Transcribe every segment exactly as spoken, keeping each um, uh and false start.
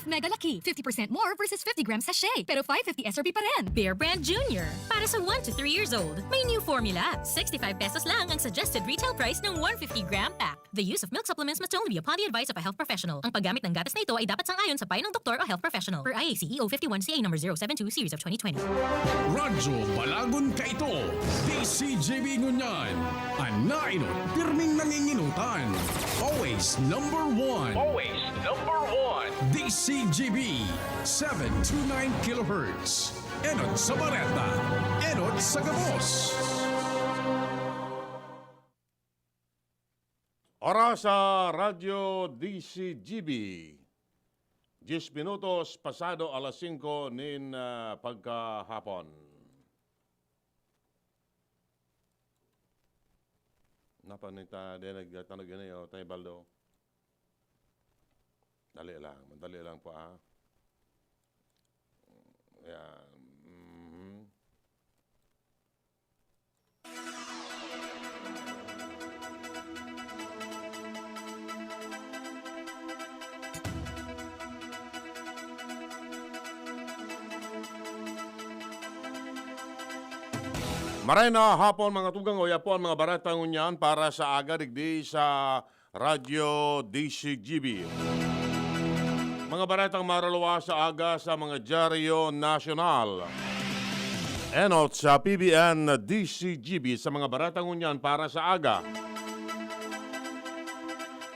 Mega Laki, fifty percent more versus fifty gram sachet, pero five fifty S R P pa rin. Bear Brand Junior, para sa one to three years old. May new formula. Sixty-five pesos lang ang suggested retail price ng one fifty gram pack. The use of milk supplements must only be upon the advice of a health professional. Ang paggamit ng gatas na ito ay dapat sang-ayon sa payo ng doktor o health professional. Per I A C E O fifty-one C A number zero seven two series of twenty twenty. Radyo Balagon Kaito, D C G B ngunyan. An nainot, pirming nanginginutan. Always number one. Always number one. D C G B, seven two nine kilohertz. Enot sa bareta, enot sa gabos. Oras sa Radyo D C G B, diyes minutos pasado alas singko nin, ah, pagkahapon. Napanita din nagtanog yun eh, oh, Tay Baldo. Dali lang, madali lang po, ah. Yan. Mhm. Maray na hapon, mga tugang, oya po ang mga bareta ngunyan para sa aga digdi sa Radyo D C G B. Mga baretang maruluwa sa aga sa mga dyaryo nasyonal. Enot sa P B N D C G B sa mga baretang ngunyan para sa aga.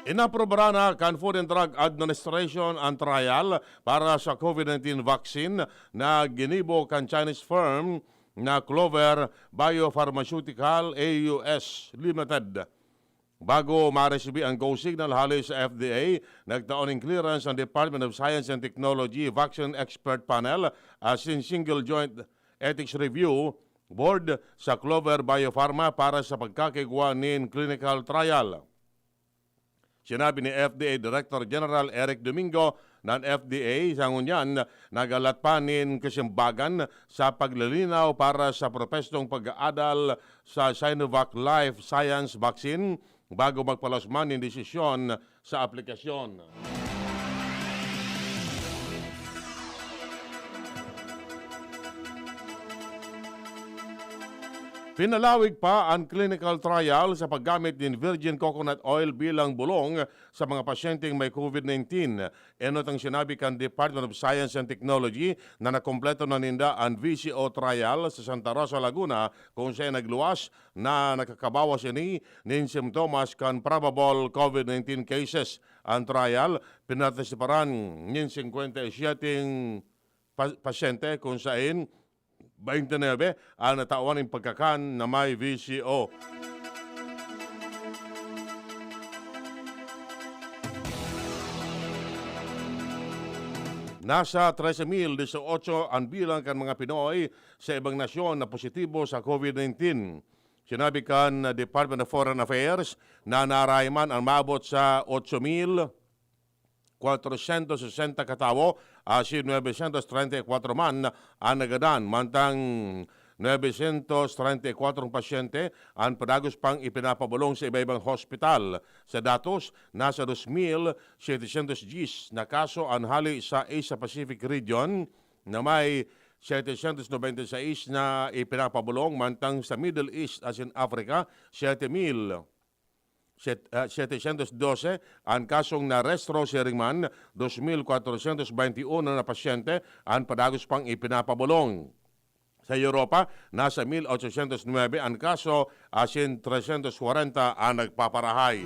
Inaprobaran na kan Food and Drug Administration ang trial para sa COVID nineteen vaccine na ginibo kan Chinese firm na Clover Biopharmaceutical A U S Limited. Bago maresibi ang go signal hale sa F D A, nagtao nin clearance ang Department of Science and Technology Vaccine Expert Panel asin Single Joint Ethics Review Board sa Clover Biopharma para sa pagkakigwa nin clinical trial. Sinabi ni F D A Director General Eric Domingo na an F D A sa ngunyan nagalat pa nin kasimbagan sa paglilinaw para sa propestong pag-aadal sa Sinovac Life Science Vaccine bago magpalusman nin desisyon sa aplikasyon. Pinalawig pa an clinical trial sa paggamit nin virgin coconut oil bilang bulong sa mga pasyenteng may COVID nineteen. Enot ang sinabi kan Department of Science and Technology na nakompleto na ninda an V C O trial sa Santa Rosa, Laguna, kung saen nagluwas na nakakabawas ini nin simptomas kan probable COVID nineteen cases. An trial, pinartisiparan nin singkwenta y siyete pa-, pasyente, kung saen baynte nuebe an natawan nin pagkakan na may V C O. Nasa trese mil dieciocho an bilang kan mga Pinoy sa ibang nasyon na positibo sa COVID nineteen. Sinabi kan Department of Foreign Affairs na naarahay man an maabot sa otso mil kwatrosyentos sesenta katawo, asin nuebesyentos treinta y kuwatro man an nagadan, mantang nuebesyentos treinta y kuwatro pasyente an padagos pang ipinapabolong sa iba-ibang hospital. Sa datos, nasa dos mil setesyentos dyes na kaso an hale sa Asia Pacific region, na may setesyentos nobenta y seis na ipinapabolong, mantang sa Middle East asin Africa, siyete mil. Set-, ah, setesyentos dose an kasong narehistro, siring man, dos mil kwatrosyentos baynte y uno na pasyente an padagos pang ipinapabolong. Sa Europa, nasa mil ochosyentos nuebe an kaso, asin tresyentos kwarenta an nagpaparahay.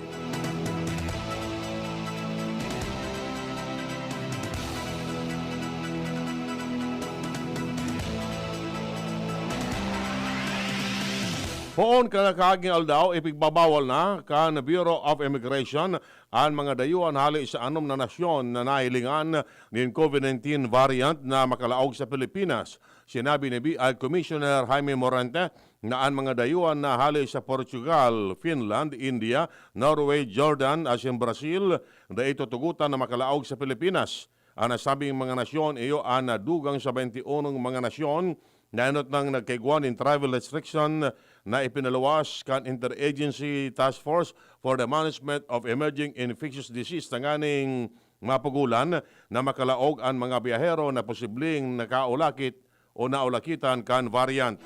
Poon kan nakaaging aldaw, ipigbabawal na kan Bureau of Immigration an mga dayuhan hale sa anom na nasyon na nahilingan nin COVID nineteen variant na makalaog sa Pilipinas. Sinabi ni B I Commissioner Jaime Morante na an mga dayuhan na hale sa Portugal, Finland, India, Norway, Jordan, asin Brazil, dai tutugotan na makalaog sa Pilipinas. An nasabing mga nasyon iyo an nadugang sa baynte unong mga nasyon na enot nang nagkaigwa nin travel restriction na ipinaluwas kan Interagency Task Force for the Management of Emerging Infectious Disease tanganing mapugolan na makalaog an mga biyahero na posibleng nakaulakit o naulakitan kan variant.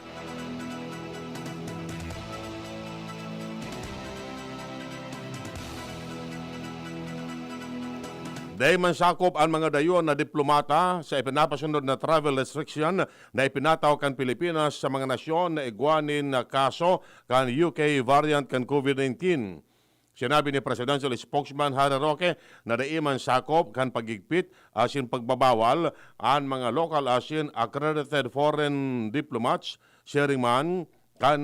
Dai man sakop an mga dayon na diplomata sa ipinapasunod na travel restriction na ipinataw kan Pilipinas sa mga nasyon na igwa nin kaso kan U K variant kan COVID nineteen. Sinabi ni Presidential Spokesman Harry Roque na dai man sakop kan paghigpit asin pagbabawal an mga lokal asin accredited foreign diplomats, siring man kan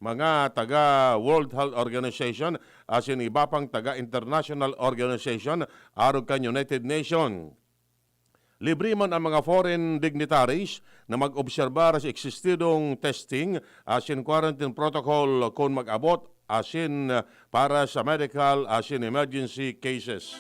mga taga World Health Organization asin iba pang taga international organization arog kan United Nations. Libre man ang mga foreign dignitaries na mag-obserbar sa eksistidong testing asin quarantine protocol kun mag-abot asin para sa medical asin emergency cases.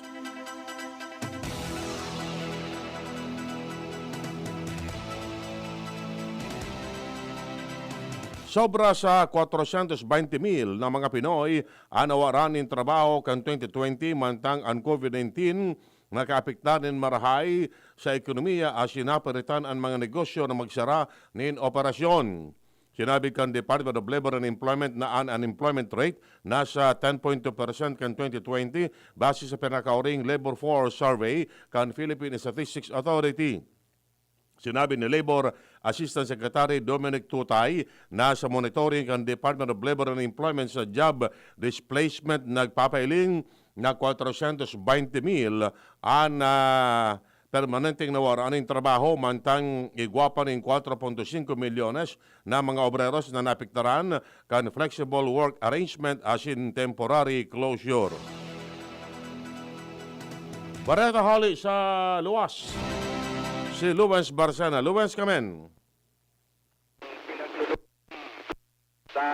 Sobra sa kwatrosyentos baynte mil na mga Pinoy an nawaran nin trabaho kan twenty twenty, mantang an COVID nineteen nakaapektar nin marahay sa ekonomiya asin napiritan an mga negosyo na magsara nin operasyon. Sinabi kan Department of Labor and Employment na an unemployment rate nasa ten point two percent kan twenty twenty, base sa pinakauring labor force survey kan Philippine Statistics Authority. Sinabi ni Labor Assistant Secretary Dominic Tutay na sa monitoring kan Department of Labor and Employment sa job displacement nagpapailing na kwatrosyentos baynte mil an, ah, permanenteng nawara nin trabaho, mantang igwa pa nin kwatro punto singko milyones na mga obreros na naapektaran kan flexible work arrangement asin temporary closure. Bareta hali sa luwas, si Lawrence Barcena. Lawrence, kamen. Sa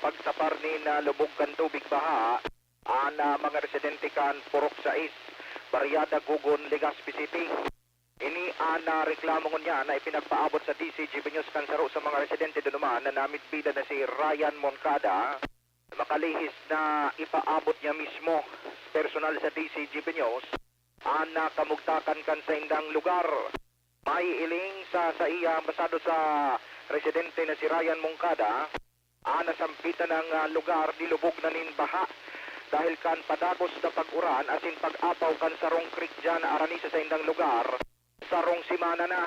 pagsapar nin, ah, lubog kan tubig baha, an, ah, mga residente kan Purok sais, Barriada, Gugon, Legazpi City. Ini an, ah, reklamo ngunyan na ipinagpaabot sa D C G B News kan saro sa mga residente dunuman na namidbidan na si Ryan Moncada. Makalihis na ipaabot niya mismo personal sa D C G B News an, ah, kamugtakan kan saindang lugar. Maiiling sa saiya, basado sa residente na si Ryan Moncada, ah, nasampitan ang, ah, lugar, nilubog na nin baha dahil kan padagos na pag-uran asin pag-apaw kan sarong creek diyan arani sa saindang lugar. Sarong semana na.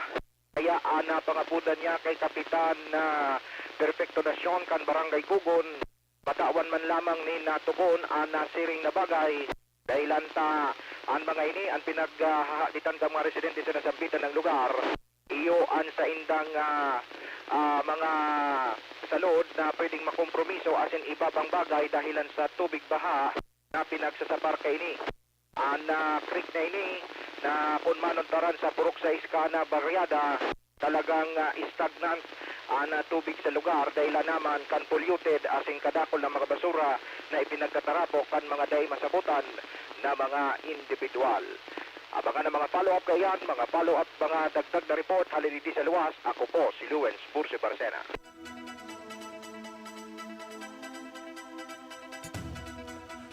Kaya, ah, napangapodan niya kay Kapitan, ah, Perfecto Nacion kan Barangay Gugon, matawan man lamang nin, ah, tugon an nasiring na bagay. Dahilan ta an mga ini an pinaghahaditan kan mga residente sa nasampitan na lugar. Iyo an saindang, ah, ah, mga salud na pwedeng makompromiso asin iba pang bagay dahilan sa tubig baha na pinagsasapar kaini. An, ah, creek na ini na kun manontaran sa Purok sais kan, ah, Barriada, talagang, ah, stagnant an, ah, tubig sa lugar dahilan naman kan polluted asin kadakul na mga basura na ipinagkatarapok kan mga dai masabotan na mga indibidwal. Abangan ang mga follow-up kaiyan, mga follow-up, mga dagdag na report hali digdi sa luwas. Ako po si Lawrence Bursi Barcena.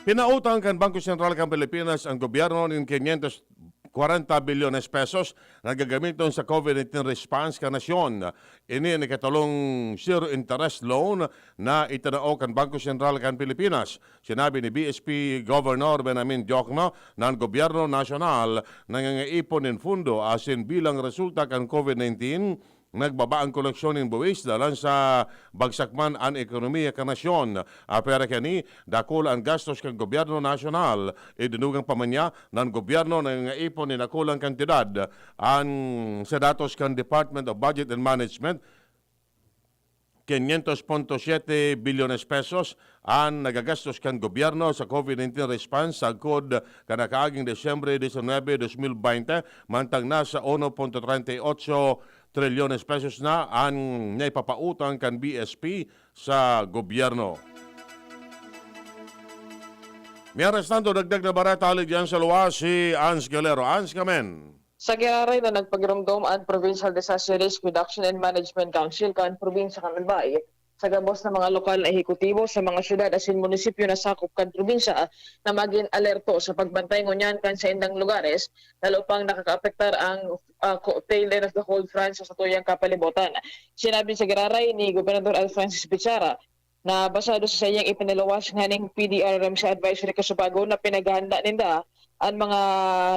Pinautang kan Bangko Sentral kan Pilipinas an gobyerno nin quinientos kwarenta bilyones pesos na gagamiton sa COVID nineteen response kan nasyon. Ini an ikatolong zero interest loan na itinao kan Bangko Sentral kan Pilipinas. Sinabi ni B S P Governor Benjamin Diokno na an gobyerno nasyonal nangangaipon nin pondo asin bilang resulta kan COVID nineteen, nagbaba an koleksyon nin buwis dalan sa bagsak man an ekonomiya kan nasyon. Apwera kani, dakula an gastos kan gobyerno nasyonal. Idinugang pa man niya na an gobyerno nangangaipon nin dakulang kantidad. An sa datos kan Department of Budget and Management, quinientos punto siete bilyones pesos an nagagastos kan gobyerno sa COVID nineteen response sagkod kan nakaaging Disyembre diecinuebe, dos mil veinte, mantang nasa uno punto treinta y ocho trilyones pesos na an naipapautang kan B S P sa gobyerno. May arestando, dagdag na bareta hali diyan sa luwas, si Ans Galero. Ans, kamen. Sa giraray na nagpagiromdom an Provincial Disaster Risk Reduction and Management Council kan probinsya kan Albay, sa gabos na mga lokal na ehekutibo sa mga syudad asin munisipyo na sakop kan probinsya na magin alerto sa pagbantay ngunyan kan saindang lugares, lalo pang nakakaapektar ang, ah, co-, tail end of the cold front sa satuyang kapalibutan. Sinabi sa giraray ni Gobernador Alfrancis Bichara na basado sa saiyang ipinaluwas nganing P D R R M C Advisory kasubago na pinaghahanda ninda an mga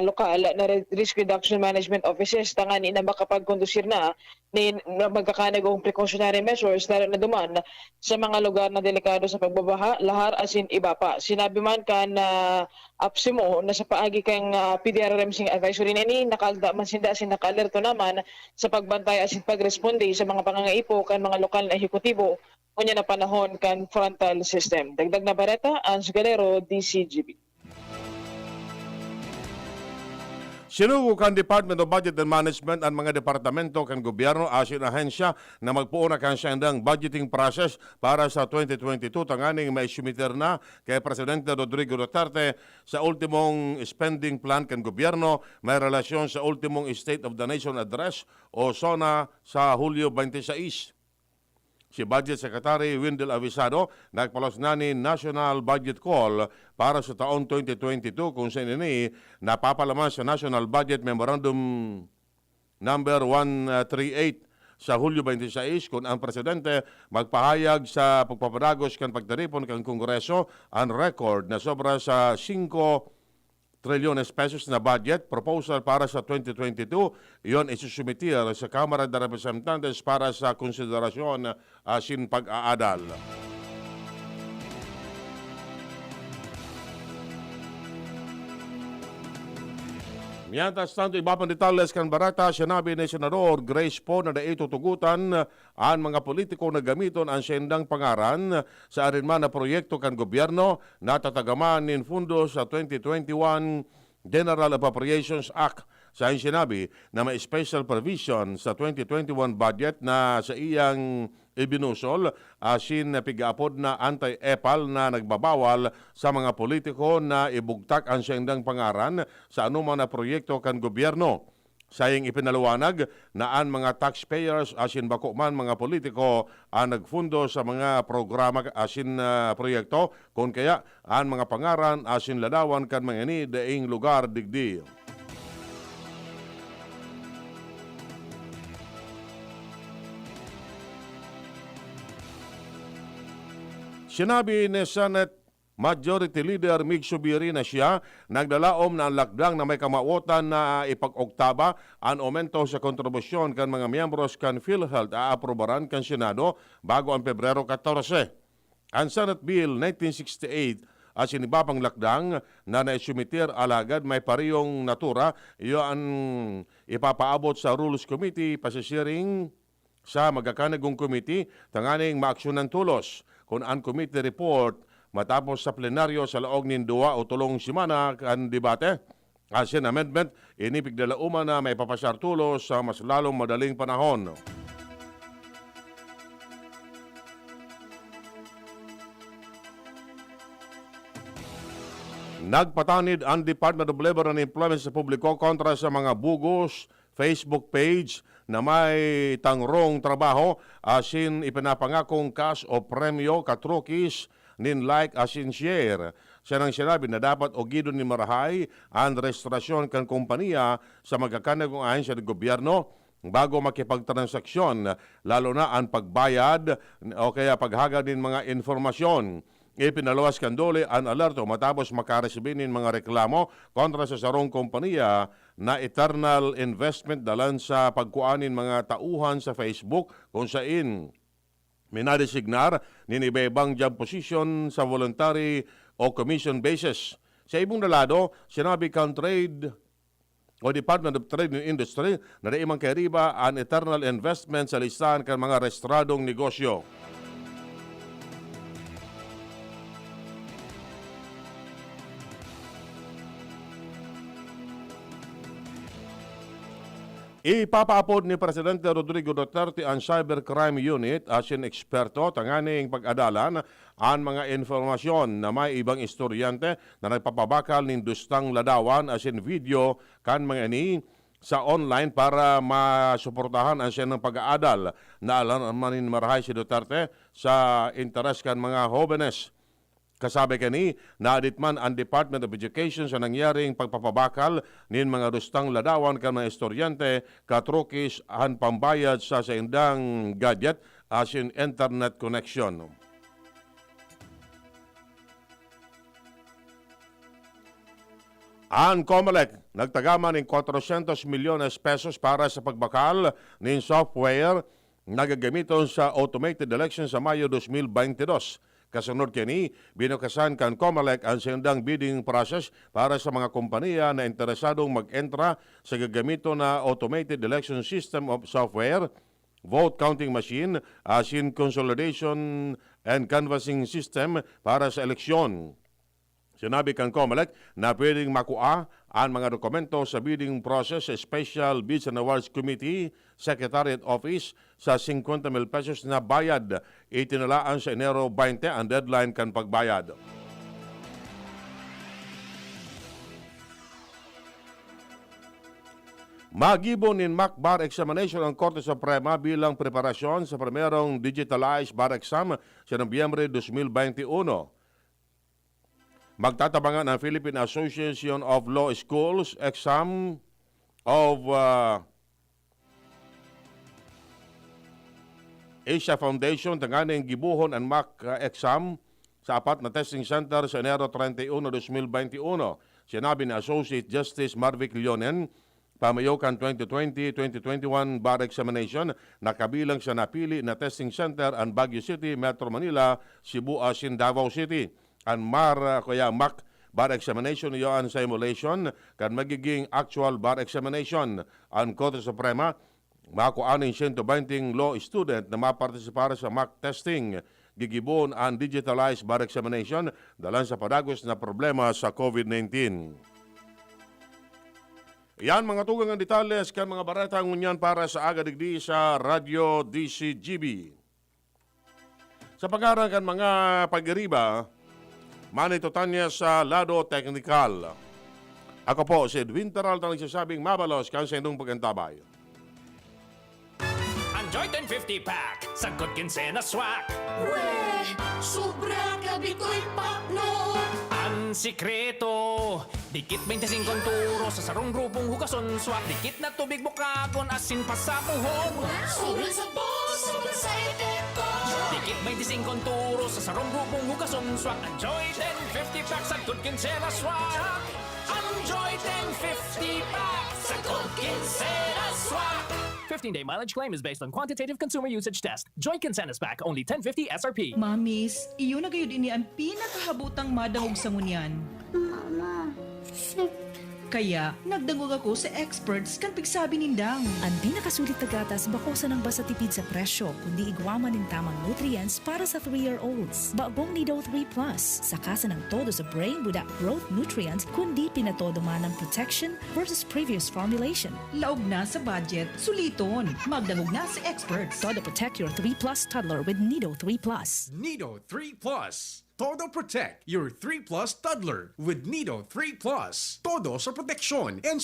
lokal na re-, risk reduction management offices tangani na makapagkondusir na nin, na magkakanagong precautionary measures, lalo na duman sa mga lugar na delikado sa pagbabaha, lahar, asin iba pa. Sinabi man kan, ah, APSEMO na sa paagi kan, ah, P D R R M C advisory na ini, nakalda man sinda asin nakaalerto naman sa pagbantay asin pagresponde sa mga pangangaipo kan mga lokal na ehekutibo ngunyan na panahon kan frontal system. Dagdag na bareta, Ange Galero, D C G B. Sinugo kan Department of Budget and Management an mga departamento kan gobyerno asin ahensya na magpoon na kan saindang budgeting process para sa twenty twenty-two tanganing maisumiter na kay Presidente Rodrigo Duterte sa ultimong spending plan kan gobyerno may relasyon sa ultimong State of the Nation Address o SONA sa Hulyo twenty-six. Si Budget Secretary Windel Avisado nagpalos na nin National Budget Call para sa taon twenty twenty-two, kung sa ini napapalaman sa National Budget Memorandum Number one three eight sa Hulyo twenty-six, kun ang Presidente magpahayag sa pagpapadagos kan pagtiripon kan Kongreso an record na sobra sa singko trilyones pesos na budget proposal para sa twenty twenty-two, iyon isusumiter sa Kamara de Representantes para sa konsiderasyon asin pag-aadal. Mientras tanto, iba pang detalles kan bareta, sinabi ni Senador Grace Poe na dai tutugotan an mga politiko na gamiton an saindang pangaran sa arin man na proyekto kan gobyerno na tatagaman nin fundos sa twenty twenty-one General Appropriations Act. Sain sinabi na may special provision sa twenty twenty-one budget na saiyang ibinusol asin pigaapod na anti-epal na nagbabawal sa mga politiko na ibugtak an saindang pangaran sa anoman na proyekto kan gobyerno. Saiyang ipinaliwanag na an mga taxpayers asin bako man mga politiko an nagfundo sa mga programa asin, ah, proyekto, kun kaya an mga pangaran asin ladawan kan mga ini daing lugar digdi. Sinabi ni Senate Majority Leader Mig Zubiri na siya nagdalaom na an lakdang na may kamawotan na ipag-oktaba an aumento sa kontribusyon kan mga miyembros kan PhilHealth aaprubaran kan Senado bago an Pebrero katorse. An Senate Bill nineteen sixty-eight asin iba pang lakdang na naisumiter alagad may parehong natura, iyo an ipapaabot sa Rules Committee pasisiring sa magkakanagong komite tanganing maaksyonan tolos kun an committee report matapos sa plenaryo sa laog nin duwa o tolong semana kan debate. Asin amendment, ini pigdalaoman na maipapasar tolos sa mas lalong madaling panahon. Nagpatanid an Department of Labor and Employment sa publiko kontra sa mga bugos Facebook page na may tangrong trabaho asin ipinapangakong cash o premyo, katrukis nin like asin share. Siya nang sinabi na dapat ogidon nin marahay an rehistrasyon kan kompanya sa magkakanagong ahensya nin gobyerno bago makipagtransaksyon, lalo na an pagbayad o kaya paghagad nin mga impormasyon. Ipinaluwas kan DOLE an alerto matapos makaresibi nin mga reklamo kontra sa sarong kompanya na Eternal Investment dalan sa pagkua nin mga tauhan sa Facebook, kung sain minadesignar nin iba-ibang job position sa voluntary o commission basis. Sa ibong na lado, sinabi kan Trade o Department of Trade and Industry na dai man kairiba an Eternal Investment sa listahan kan mga rehistradong negosyo. Ipapaapod ni Presidente Rodrigo Duterte an Cybercrime Unit asin eksperto tanganing pag-adalan an mga impormasyon na may ibang estudyante na nagpapabakal nin dustang ladawan asin video kan mga ini sa online para masuportahan an saindang pag-aadal. Naalarma nin marahay si Duterte sa interes kan mga hobenes. Kasabi kani, nadit man an Department of Education sa nangyaring pagpapabakal nin mga dustang ladawan kan mga estudyante katrukis han pambayad sa saindang gadget asin internet connection. An Comelec nagtagama nin kwatrosyentos milyones pesos para sa pagbakal nin software na gagamiton sa automated election sa Mayo dos mil baynte dos. Kasunod kini, binukasan kan Comelec an saindang bidding process para sa mga kompanya na interesadong mag-entra sa gagamiton na automated election system of software, vote counting machine, asin consolidation and canvassing system para sa eleksyon. Sinabi kan Comelec na pwedeng makua an mga dokumento sa bidding process sa Special Bids and Awards Committee, Secretariat Office, sa singkwenta mil pesos na bayad. Itinalaan sa Enero baynte ang deadline kan pagbayad. Magibo nin mock bar examination ang Korte Suprema bilang preparasyon sa primerong digitalized bar exam sa Nobyembre dos mil baynte uno. Magtatabangan ang Philippine Association of Law Schools Exam of, ah, Asia Foundation tanganing gibohon an mock, ah, exam sa apat na testing center sa Enero treinta y uno, dos mil baynte uno. Sinabi ni Associate Justice Marvic Leonen, pamayo kan twenty twenty, twenty twenty-one bar examination, nakabilang sa napili na testing center an Baguio City, Metro Manila, Cebu asin Davao City. An mar, ah, kaya mock bar examination iyo an simulation kan magiging actual bar examination. An Korte Suprema, makua nin sento baynte law student na mapartisipar sa mock testing. Gigibon an digitalized bar examination dalan sa padagos na problema sa COVID nineteen. Yan, mga tugang, ang detalles kan mga bareta ngunyan para sa aga digdi sa Radyo D C G B. Sa pag-aarang kan mga pag-iriba, manito tanya sa lado teknikal. Ako po si Edwin Peralta, nagsasabing mabalos kan sa inyong pag-antabay. Enjoy ten fifty pack, sagkod kinsena swak. Weh, sobra ka bitoy pakno. Ang sikreto, dikit twenty-five ang turo sa sarong grupong hugason swak. Dikit na tubig bukagon, asin pasapuhon. Sobra sa boss, sobra sa epekto. Dikit twenty-five ang turo sa sarong grupong hugason swak. Enjoy ten fifty pack, sagkod kinsena swak. Enjoy ten fifty pack, sagkod kinsena swak. Fifteen-day mileage claim is based on quantitative consumer usage test. Joy Kinsenas Pack, only ten fifty S R P. Mamis, iyo na gayud ini an pinakahabotang madangog sa ngunyan. Mama, sip. Kaya, nagdangog ako sa experts kan pigsabi nindang. An pinakasulit na gatas bako sanang basta tipid sa presyo, kundi igwa man nin tamang nutrients para sa three-year-olds. Bagong Nido three Plus, saka sanang todo sa brain buda growth nutrients, kundi pinatodo man ang protection versus previous formulation. Laog na sa budget, suliton. Magdangog na sa experts. Todo protect your three plus toddler with Nido three Plus. Nido three Plus. Todo protect your three plus toddler with Nido three Plus. Todo sa proteksyon and